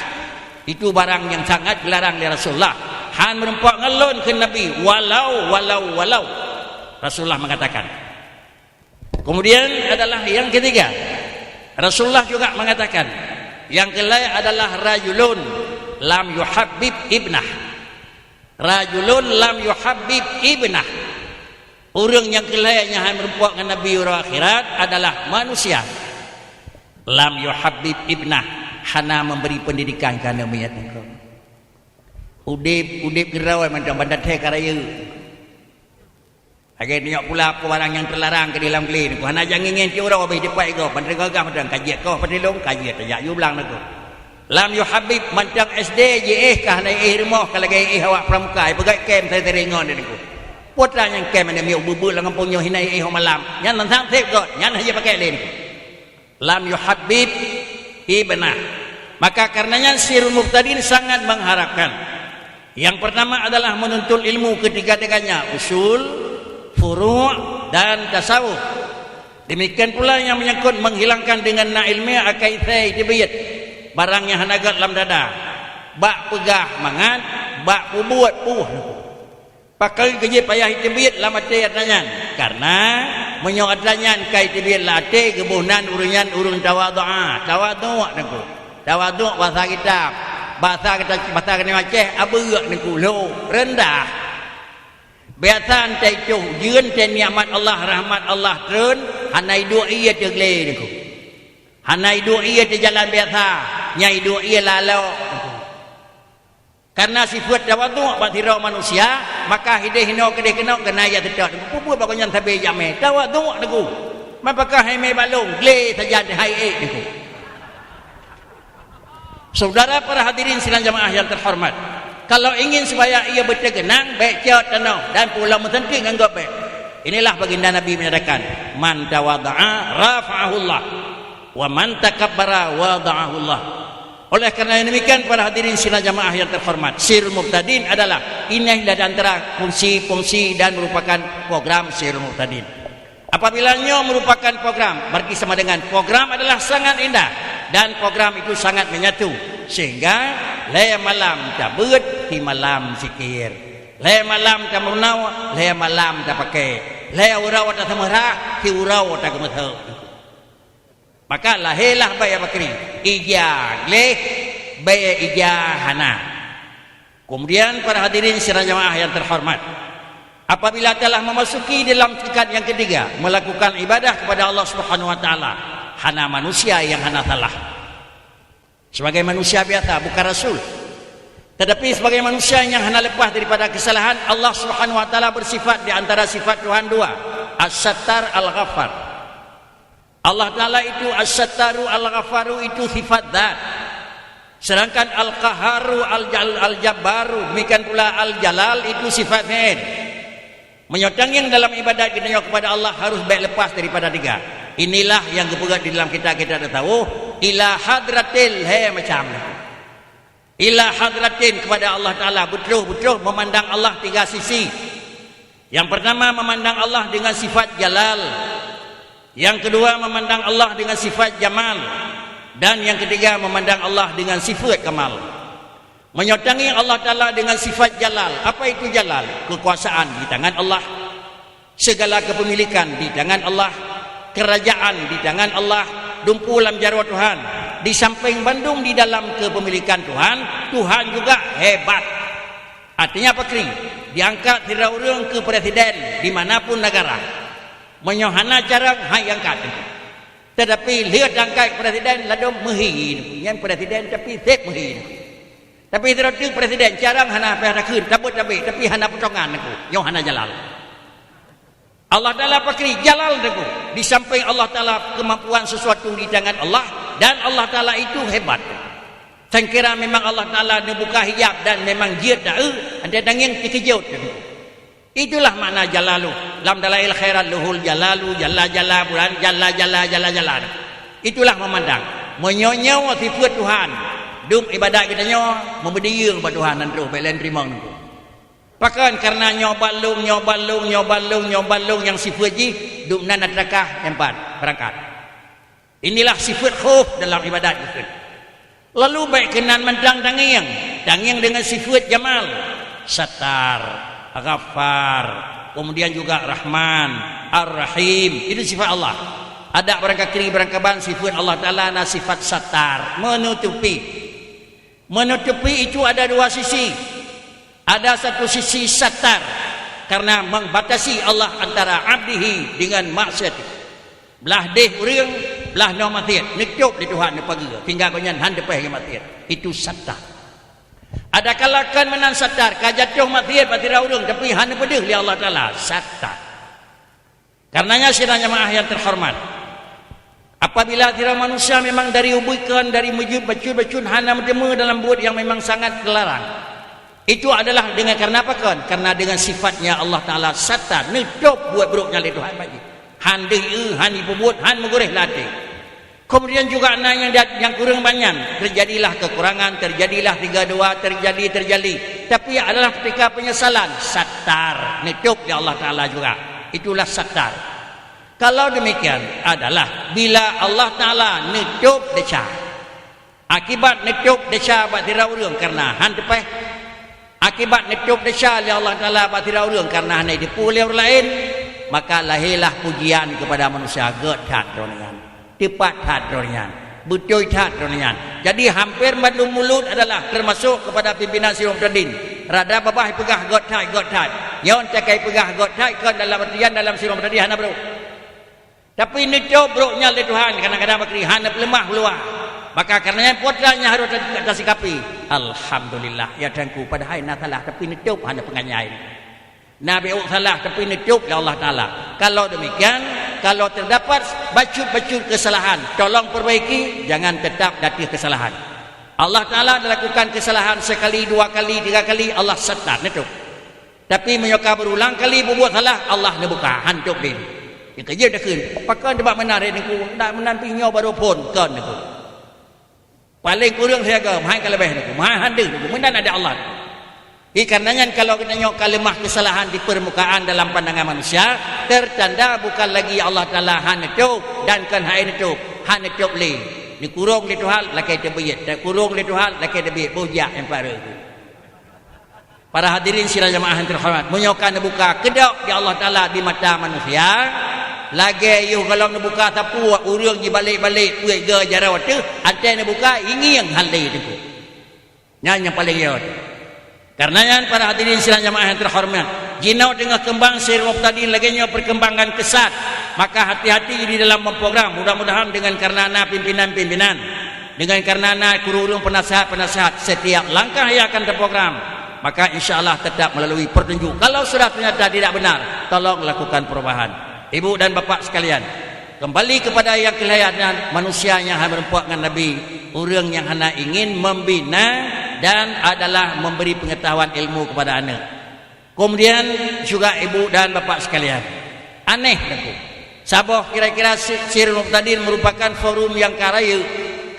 itu barang nyang sangat geularang lé Rasulullah. Han meureumpok ngon lôn kheun Nabi, walau, walau, walau. Rasulullah mengatakan, Kemudian adalah yang ketiga, Rasulullah juga mengatakan, yang kelai adalah rajulun lam yuhabbib ibnah. Rajulun lam yuhabbib ibnah. Ureueng nyang kelai nyang han meureumpok ngon Nabi uroe akhirat adalah manusia lam yuhabbib ibnah, hana memberi pendidikan keu aneuk miet Teungku. Udeb, udeb keudroe mantong ban that thèe ka rayeuk. Lagèe tanyoe pula peue barang nyang teularang keu di lam glé nyoe. Hana jak ngieng-ngieng tiep uroe beh dipat gob, ban teungoh gah mantong ka jeuet koh padum lôn, ka jeuet tajak yue blang nyoe. Lam yuhabbib mantong S D jiéh ka hana éh rumoh ka lagèe éh awak pramuka, peugöt kem seri-seri ngon nyoe. Peue teuma nyang kem nyoe miet beubeut lam gampông nyoe hina éh malam. Nyan mantong sép göt, nyan hana jipakèk lé nyoe. Lam yuhabbib ibnah. Maka karenanya Sirul Mubtadin sangat mengharapkan. Yang pertama adalah menuntut ilmu ketiga-tiganya, usul, furu', dan tasawuf. Demikian pula yang menyangkut menghilangkan dengan na ilmiah akai thèe teubiet barang nyang hana göt lam dada, bak peugah mangat, bak peubuet puih. Pakon keu jih payah jiteubiet lam até atra nyan? Kareuna meunyoe atra nyan ka jiteubiet lam até, geuboh nan ureuëng nyan ureuëng tawadhu'a. Tawadhu' teungku. Tawadhu' basa kitab. Basa kita, basa keuneuk Aceh, abeuek teungku, lho, reundah. Biasa 'oh teuh ujeuen, 'oh teuh nikmat Allah, rahmat Allah treun, hana iduek ie teuglé teungku. Hana iduek ie teujalan biasa, nyang iduek ie lalok teungku. Kareuna sifeuet tawadhu' bak sidroe manusia, maka hideh hinoe keudeh keunoe keunan jak seutôt. Peue-peue bak gobnyan sabe jamé, tawadhu' teungku. Man pakon hai mé bak lôn, glé sajan hai ék teungku. Saudara para hadirin sidang jamaah yang terhormat, kalau ingin supaya ia berkegeunang, bèk cot tanoh dan pulang meusanti ngon gob bèk. Inilah baginda Nabi menyatakan, "Man tawadha'a rafa'ahullah, wa man takabbara wadha'ahullah." Oleh karena yang demikian, para hadirin sidang jamaah yang terhormat, Sirul Mubtadin adalah, inilah di antara fungsi-fungsi dan merupakan program Sirul Mubtadin. Apabila nyoe merupakan program, berarti sama dengan program adalah sangat indah dan program itu sangat menyatu, sehingga lhèe malam tabeuet, si malam zikir. Lhèe malam tameurunoe, lhèe malam tapakèk. Lhèe uroe taseumeurah, si uroe tageumeuseuk. Maka lahèlah bèe bakri, ija gleh, bèe ija hana. Kemudian, para hadirin sidang jamaah yang terhormat, apabila telah memasuki dalam tingkat yang ketiga, melakukan ibadah kepada Allah Subhanahu wa Taala, hana manusia yang hana salah. Sebagai manusia biasa, bukan rasul. Tetapi sebagai manusia yang hana lepas daripada kesalahan, Allah Subhanahu wa Taala bersifat di antara sifat Tuhan dua, As-Sattar, Al-Ghaffar. Allah Taala itu As-Sattaru, Al-Ghaffaru itu sifat zat. Sedangkan Al-Qahharu, Al-Jal-, Al-Jabbaru, demikian pula Al-Jalal itu sifat fi'il. Meunyoe tangieng dalam ibadat geutanyoe kepada Allah harus bèk lepas daripada tiga. Inilah yang geupeugah di dalam kitab-kitab tasawuf, ila hadratil, lhèe macam. Ila hadratin, kepada Allah Taala, beutôh-beutôh memandang Allah tiga sisi. Yang pertama, memandang Allah dengan sifat jalal. Yang kedua, memandang Allah dengan sifat jamal. Dan yang ketiga, memandang Allah dengan sifat kamal. Meunyoe tangieng Allah Taala dengan sifat jalal. Apa itu jalal? Kekuasaan di tangan Allah. Segala kepemilikan di tangan Allah, kerajaan di tangan Allah, dumpeue lam jaroe Tuhan. Di samping bandum di dalam kepemilikan Tuhan, Tuhan juga hebat. Artinya pakri, diangkat sidroe ureuëng keu presiden di mana pun negara. Meunyoe hana carông, han jiangkat. Tetapi lheueh diangkat presiden ladôm meuhi, nyan presiden tapi sép meuhi. Tapi sidroe teuk presiden, carông hana payah takheun, tabeuet tabek, tapi hana potongan aku, nyoe hana jalal. Allah Taala pakri jalal teungku. Di samping Allah Taala kemampuan sesuatu di tangan Allah dan Allah Taala itu hebat. Sangkira memang Allah Taala neubuka hijab dan memang jeuet dak eu, anda tangieng teukeujot teungku. Itulah makna jalalu. Lam Dalail Khairat luhul jalalu, jalla jalla, bulan jalla jalla, jalla jalla. Itulah memandang. Meunyoe nyoe sifeuet Tuhan, dum ibadat geutanyoe, meubeudiyeung bak Tuhan nan troh, bèk lé teurimong teungku. Pakon? Kareuna nyoe ban lôn, nyoe ban lôn, nyoe ban lôn, nyoe ban lôn nyang sifeuet jih, dum nan atra kah nyang pat beurangkat. Inilah sifeuet khauf dalam ibadat geutanyoe. Lalu bèk keunan mantong tangieng, tangieng deungon sifeuet jamal, Sattar, Ghaffar, kemudian juga Rahman, Ar-Rahim. Itu sifat Allah. Adak barangkateuri barangkaban sifeuet Allah Taala na sifat Sattar, menutupi. Menutupi itu ada dua sisi. Ada satu sisi Sattar, karena membatasi Allah antara abdihi dengan maksiat. Blah deh ureuëng, blah noe maksiat, neutôp lé Tuhan neupageue, sehingga gobnyan han teupèh geumaksiat. Itu Sattar. Adakala kon meunan satar, ka jatuh maksiat bak sidroe ureuëng, tapi hana peudeuh lé Allah Taala, satar. Karenanya, sidang jamaah yang terhormat, apabila sidroe manusia memang dari ubui kon, dari meujeuet bacut-bacut, hana meuteumé dalam buet yang memang sangat teularang, itu adalah dengan karena apa kon? Karena dengan sifatnya Allah Taala satar, neutôb buet brok nyan lé Tuhan bagi. Han deuh, han jipeubuet, han meugureh lam até. Kemudian juga na nyang dat-, nyang kureueng banyan, terjadilah kekurangan, terjadilah tiga dua, terjadi, terjadi. Tapi adalah ketika penyesalan, satar, neutôb lé Allah Taala juga. Itulah satar. Kalau demikian adalah bila Allah Taala neutôb desya. Akibat neutôb desya bak sidroe ureuëng karena han teupéh. Akibat neutôb desya lé Allah Taala bak sidroe ureuëng karena hana jiteupeu lé ureuëng laén, maka lahirlah pujian kepada manusia, gét that droeneuh nyan, teupat that droeneuh nyan, beutôi that droeneuh nyan. Jadi, hampir mandum mulod adalah termasuk kepada pimpinan Sirot Mubtadin. Rada babah jipeugah gét that, gét that. Nyoe teuka jipeugah gét that kon dalam artian dalam Sirot Mubtadin hana brok. Tapi neutôb brok nyan lé Tuhan, kadang-kadang bakri hana peuleumah uluwa. Maka kareuna nyan, peue nyang harôh ta-, tasikapi. Alhamdulillah, ya Tuhanku, padahai na salah, tapi neutôb hana peunganyai. Na beuôt salah, tapi neutôb lé Allah Taala. Kalau demikian, kalau terdapat bacut-bacut kesalahan, tolong perbaiki, jangan tetap di ateueh kesalahan. Allah Taala dah lakukan kesalahan sekali, dua kali, tiga kali, Allah satar, neutôb. Tapi meunyoe ka beurulang kali peubuet salah, Allah neubuka, han tôb lé. Nyang keujeuet takheun, pakon teubak meunan rot Teungku, ndak meunan pih nyoe barô phon, kon Teungku. Paleng kureueng siaga, meuhai ka leubeh Teungku, meuhai han deuh Teungku, meunan adat Allah. Ih, kareuna nyan kalau geutanyoe ka leumah keusalahan di peurmukaan dalam pandangan manusia, tertanda bukan lagi Allah Taala han neutôb dan kon hai neutôb, han neutôb lé. Neukurong lé Tuhan lakée teubiet, neukurong lé Tuhan lakée teubiet, boh jak nyang peureugu. Para hadirin sidang jamaah yang terhormat, meunyoe ka neubuka keudok di Allah Taala di mata manusia, lagée yoh gohlom neubuka sapeue ureuëng jibalek-balek peuet geu jaroe teuh, watée neubuka ingieng hale Teungku. Nyan nyang paleng yo. Kareuna nyan, para hadirin sidang jamaah yang terhormat, jinoe teungoh keumbang Sirot Mubtadin lagée nyoe perkembangan keusat, maka hati-hati di dalam memprogram. Mudah-mudahan dengan kareuna na pimpinan-pimpinan, dengan kareuna na ureuëng-ureuëng penasehat-penasehat, setiap langkah yang akan terprogram, maka insya Allah tetap melalui petunjuk. Kalau sudah ternyata tidak benar, tolong lakukan perubahan. Ibu dan bapak sekalian, kembali kepada yang kelihatan, manusia nyang hana meureumpok ngon Nabi, ureuëng nyang hana ingin membina dan adalah memberi pengetahuan ilmu kepada aneuk. Kemudian juga ibu dan bapak sekalian, aneh Teungku. Saboh kira-kira si-, Sirot Mubtadin merupakan forum nyang ka rayeuk,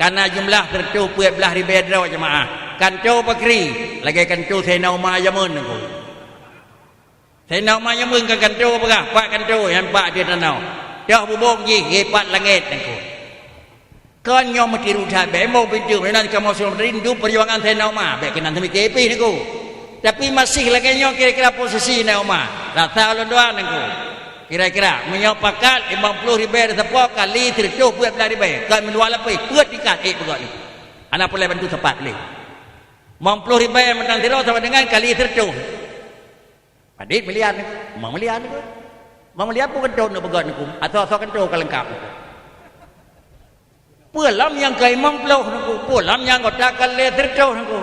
karena jumlah sireutoh peuet blaih ribée droe jemaah. Kantô pakri, lagée kantô Saidina Umar jameun Teungku. Saidina Umar jameun ka kantô peugah, pat kantô nyang pat di tanoh. Toh bubông jih, geupat langét Teungku. Kon nyoe meutiru that, bék meubiet meunan kamoe Sirot Mubtadin, dum peujuangan Saidina Umar, bék keunan teumike pih Teungku. Tapi masih lagée nyoe kira-kira posisi Saidina Umar. Rasa ulôn tuan Teungku. Kira-kira, meunyoe pakat limong ploh ribée teuseupôt kali sireutoh peuet blaih ribée, kon meudua lapéh, peuet tingkat ék peugah nyoe. Hana peureulée bantu sapat lé. Limong ploh ribée mantong sidroe sama dengan kali sireutoh. Padit miliar Teungku, limong miliar Teungku. Limong miliar peue kantô neupeugét Teungku, asoe-asoe kantô ka leungkab Teungku. Peue lom nyang ka limong ploh Teungku, peue lom nyang anggota ka lé sireutoh Teungku.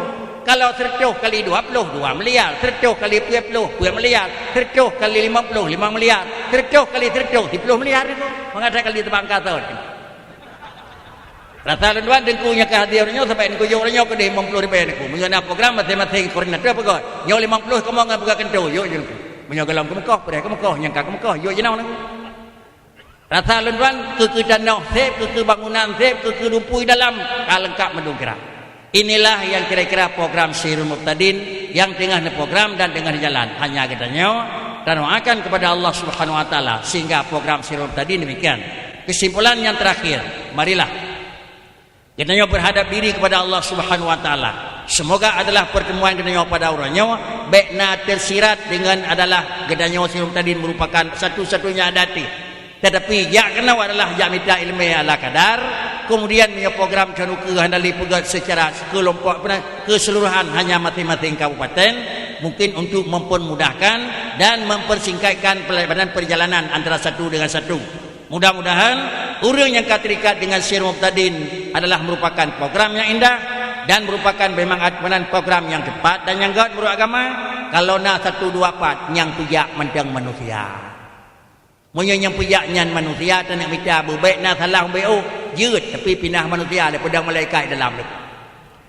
Kalau sireutoh kali dua ploh, dua miliar, sireutoh kali peuet ploh, peuet miliar, sireutoh kali limong ploh, limong miliar, sireutoh kali sireutoh, siploh miliar Teungku. Mangat that kali teubang ka thon. Rasa lôn tuan Teungku nyang ka hadir nyoe, sabab Teungku jok nyoe keudeh limong ploh ribée Teungku. Meunyoe na program maséng-maséng koordinator peugah, nyoe limong ploh kamoe ngon peugah kantô, jok jih Teungku. Meunyoe gohlom keumeukoh, peureuh keumeukoh, nyang ka keumeukoh, jok jinoe Teungku. Rasa lôn tuan, keu-keu tanoh seb, keu-keu bangunan seb, keu-keu lumpui dalam, ka leungkab mandum kira. Inilah yang kira-kira program Sirot Mubtadin yang teungoh neuprogram dan teungoh neujalan. Hanya geutanyoe tadoakan kepada Allah Subhanahu Wa Taala sehingga program Sirot Mubtadin demikian. Kesimpulan yang terakhir, marilah geutanyoe berhadap diri kepada Allah Subhanahu Wa Taala. Semoga adalah pertemuan geutanyoe pada uroe nyoe bék na tersirat dengan adalah geutanyoe Sirot Mubtadin merupakan satu-satunya adat. Tetapi jak keunoe adalah jak mita iéleumé ala kadar, kemudian meunyoe program cok ukeue hana lé peugét secara kelompok, keseluruhan hanya masing-masing kabupaten, mungkin untuk mempermudahkan dan mempersingkatkan pelayanan perjalanan antara satu dengan satu. Mudah-mudahan ureuëng nyang ka terikat dengan Sirot Mubtadin adalah merupakan program yang indah, Dan meurupakan beumangat meunan program nyang teupat dan nyang gét meunurot agama, kalau na satu dua pat nyang peujak mantong manusia. Meunyoe nyang peujak nyan manusia, taneuk mita beubek na salah ubé oh, jeuet, tapi pinah manusia lé peudong malaikat dalam tu.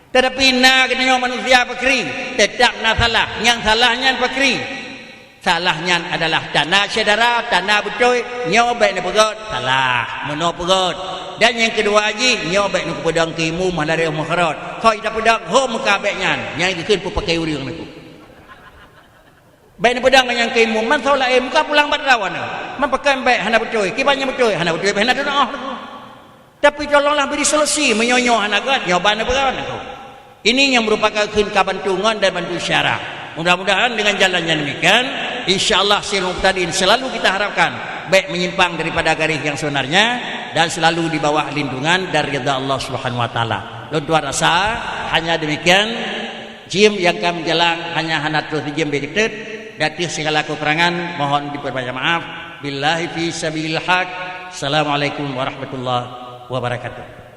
Tetapi na geutanyoe manusia pakri, tetap na salah. Nyang salah nyan pakri. Salah nyan adalah tanda syedara, tanda beutôi, nyoe bék neupeugét, salah, meunoe peugét. Dan nyang keudua jih, nyoe bék neupeupeudong keu imum hana reuh meuhorot. Hôi tapeudong, hom ka bék nyan, nyang geukheun peupakée ureuëng nyoe. Bék neupeudong nyang keu imum, man soe laén, muka pulang bak droe nyoe. Man pakon bék hana beutôi, kiban nyang beutôi, hana beutôi, bék hana teunoh. Tapi tolonglah beri solusi, meunyoe nyoe hana gét, nyoe ban neupeugét nyoe. Ini nyang merupakan kheun ka bantu ngon dan bantu syarah. Mudah-mudahan dengan jalan yang demikian, insya Allah Sirul Mubtadin selalu kita harapkan baik menyimpang daripada garis yang sebenarnya dan selalu di bawah lindungan dan ridha Allah Subhanahu Wa Taala. Lôn tuan rasa hanya demikian. Jim nyang ka meujalan hanya hana troh jim beukeuteuet, dan ateueh segala kekurangan mohon diperbanyak maaf. Billahi fi sabilil haq. Assalamualaikum warahmatullahi wabarakatuh.